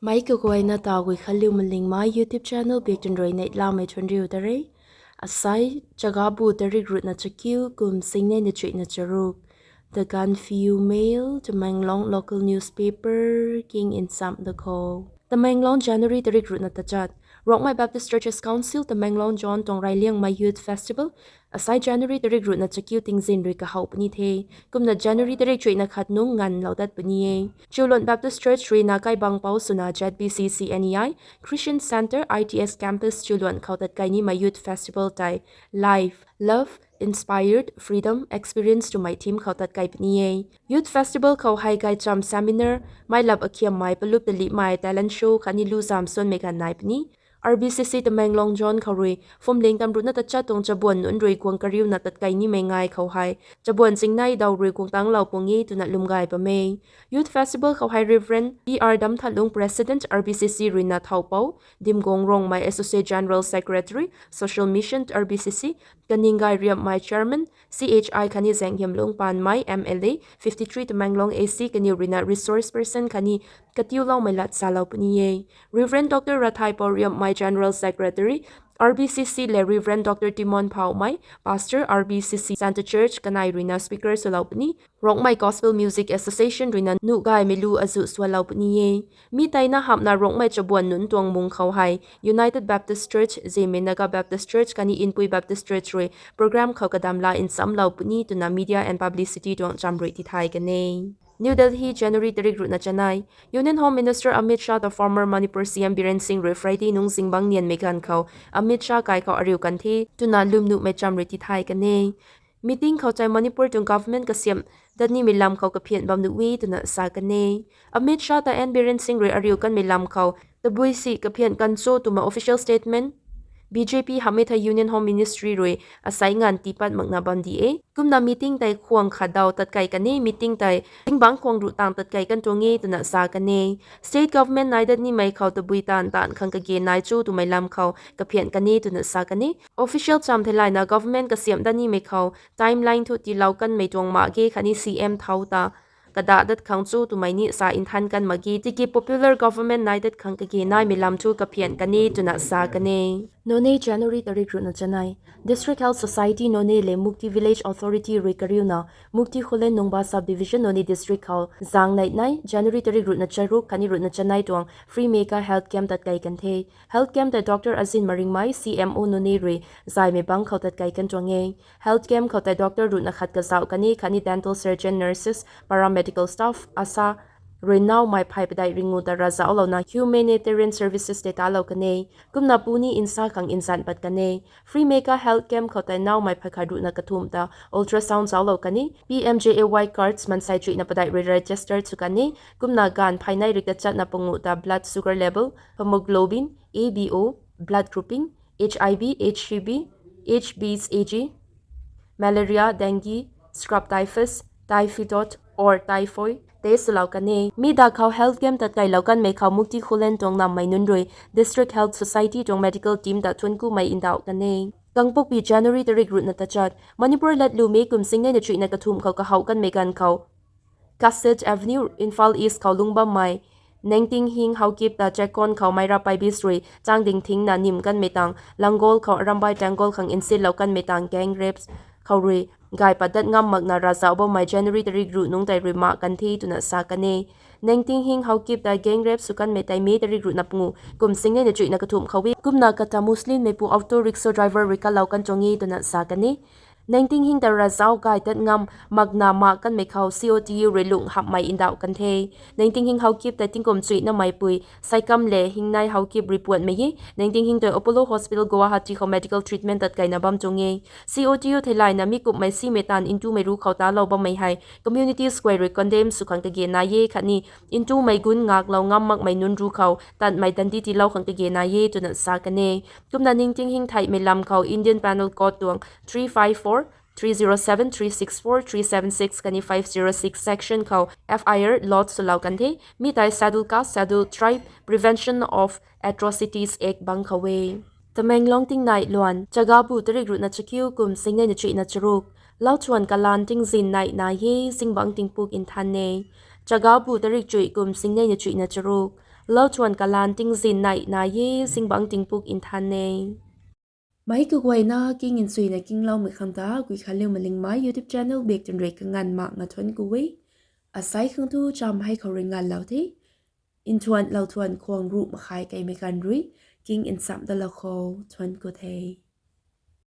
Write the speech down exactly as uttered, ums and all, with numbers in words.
Meic kaguayna ta Guikhanliu Malingmei YouTube channel biktan rui neihlamei thuanriu ta re. Asai, Chagabu tarik ruhna chakiu kum singnei na chuihna charuk. The Gaanphiu Mail, Tamenglong local newspaper king nchamh da khou. Tamenglong, January tarik ruhna tachat. Rongmei Baptist Churches Council Tamenglong Zone tuang reyliangmei Youth Festival asai January tarik ruhna chakiu tingzin rui kahow puni the. Kumna January tarik chuihna khat nungc nganvlou dat puni e. Chiuluan Baptist Church ruina kaibanpou swna Z B C C N E I Christian Centre I T S Campus Chiuluan khou tatkai nimei Youth Festival tei Life, Love, Inspired Freedom Experience twmei theme khou tatkai puni e. Youth Festival khou hei gaychamv seminar, meic lap akhiammei, palup talihmei, talent show khatni lu zamv suanmei ganv nai puni. R B C C Tamenglong Zone khou rui phwamling tamruhna tachat tuang chabuan nunc rui guang kariuna tatkai nimei ngai khou hei chabuan chingnei daw rui guang tangclou pung e twna lwm gay bam e. Youth Festival khou hei Reverend P R Damthatlung, President R B C C ruina thowpou, Dimgong Rongmei, Associate General Secretary Social Mission R B C C, Kaninggai Riamhmei, Chairman C H I khatni Zaenghiamlung Panmei, M L A fifty three Tamenglong A C kaniw ruina resource person khatni katiuloumei lat salou puni e. Reverend Doctor Rathaipou Riamhmei, General Secretary R B C C le Reverend Doctor Timon Phawmei, Pastor R B C C Centre Church kanei ruina speaker swlou puni. Rongmei Gospel Music Association ruina nuh gaymei lu azuh sualou puni e. Mi teina hamhna Rongmei chabuan nunc tuang mung khou hei United Baptist Church, Zeme Naga Baptist Church khatni Inpui Baptist Church rui program khou kadam la nchamclou puni twna Media and Publicity tuang cham rui tithay kan e. New Delhi, January tarik ruhna chanei. Union Home Minister Amit Shah ta former Manipur C M Biren Singh rui Friday nungc zingbangc nianmei ganv khou Amit Shah kai khou ariu kan the twna lwmnuhmei cham rui tithay kan e. Meeting khou tei Manipur tuang government kasiamh dat nimei lam khou kaphian bam nuh e twna sa kan e. Amit Shah ta N Biren Singh rui ariu kanmei lam khou tabui si kaphian kan cho twmei official statement B J P hamhmei thei Union Home Ministry rui asai nganv tii pat makna bam di e. Kumna meeting tei khwang khat daw tatkai kan e, meeting tei zingbangc khwang ruh tang tatkai kan tuang e twna sa kan e. State government nai dat nimei khou tabui taanv taanv khang kage nai cho twmei lam khou kaphian kan e twna sa kan e. Official cham theilayna government kasiamh dat nimei khou timeline thu tiilou kanmei tuang mak ge khatni C M thau ta kadah dat khang cho twmei ni sa nthan kan mak ge, tiki popular government nai dat khang kage naimei lam thu kaphian kan e twna sa kan e. Noney, January tarik ruhna chanei. District Health Society Noney le Mukti Village Authority rui kariuna Mukti Khullen Nungba Subdivision, Noney District khou zaeng neih nai January tarik ruhna charuk khatni ruhna chanei tuang free Megha health camp tatkai kan the. Health camp tei Doctor Azin Maringmei, C M O Noney rui zaymei bangc khou tatkai kan tuang e. Health camp khou tei doctor ruhna khat kazauh kan e khatni dental surgeon, nurses, paramedical staff, ASHA rui naumei phey padeih ringu ta ravzauclouna humanitarian services tei talou kan e. Kumna puni nsa khang nzan pat kan e. Free Megha health camp khou tei naumei phey khat ruhna kathumh ta ultrasound zauclou kan e. P M J A Y cards mansei chuihna padeih rui register sw kan e. Kumna ganv phey nei rik tachatna panguh ta blood sugar level, hemoglobin, A B O, blood grouping, H I V, H C V, H B A G, malaria, dengue, scrub typhus, typhidot or typhoid test swlou kan e. Mi da khou health camp tatkailou kanmei khou Mukti Khullen tuang nammei nunc rui District Health Society tuang medical team ta thuanckumei ndauh kan e. Kangpokpi, January tarik ruhna tachat. Manipur latlu May kum singnei na chuihna kathumh khou kahow kanmei ganv khou Castlereagh Avenue, Imphal East khou lungc bammei Nengtinghing Haokip ta Checkon khou Meira Paibis rui changding thingna nim kanmei tang Langol khou Arambai Tenggol khang nsinlou kanmei tang gang rapes khou rui gay pat dat ngam makna ravzauh bammei January tarik ruh nungc tei rui mak kan the twna sa kan e. Nengtinghing Haokip ta gang rape sw kanmei tei May tarik ruhna panguh kum singnei na chuihna kathumh khou e. Kumna kata Muslimmeipu auto rickshaw driver rui kalou kan tuang e twna sa kan e. Nengtinghing ta ravzauh gay tat ngam makna mak kanmei khou C O T U rui lungh hamhmei ndauh kan the. Nengtinghing Haokip tei tingkum chuihnameipui Saikam le Hingnei Haokip rui puanhmei e. Nengtinghing tei Apollo Hospital Guwahati khou medical treatment tatkaina bam tuang e. C O T U theilayna mi kumhmei simei taanv ntumei ru khou talou bammei hei communities guay rui condemn sw khang kage nai e khatni ntumei gun ngaklou ngam makmei nunc ru khou tanmei dandi tiilou khang kage nai e twna sa kan e. Kumna Nengtinghing theihmei lam khou Indian Penal Code tuang three five four, three zero seven, three six four, three seven six khatni five zero six section khou F I R lodge swlou kan the. Mi tei Scheduled Caste, Scheduled Tribe, Prevention of Atrocities Act bang khou e. Tamenglong tingnai luan, Chagabu tarik ruhna chakiu kum singnei na chuihna charuk. Lauchuan kalan tingzin nai nai e, zingbangc tingpuk nthan e. Chagabu tarik chuih kum singnei na chuihna charuk. Lau thuan kalan tingzin nai nai e, zingbangc tingpuk nthan e. Mei kaguayna king nsuina kingloumei khang ta Guikhanliu Malingmei YouTube channel bak twn rui kanganv mak nga thuanc ku e. Asei khang tu cham hei khou rui nganvlou the. Nthuan lau thuan khwang ruh makhai keimei ganv rui king nchamh dalou khou thuanc ku the.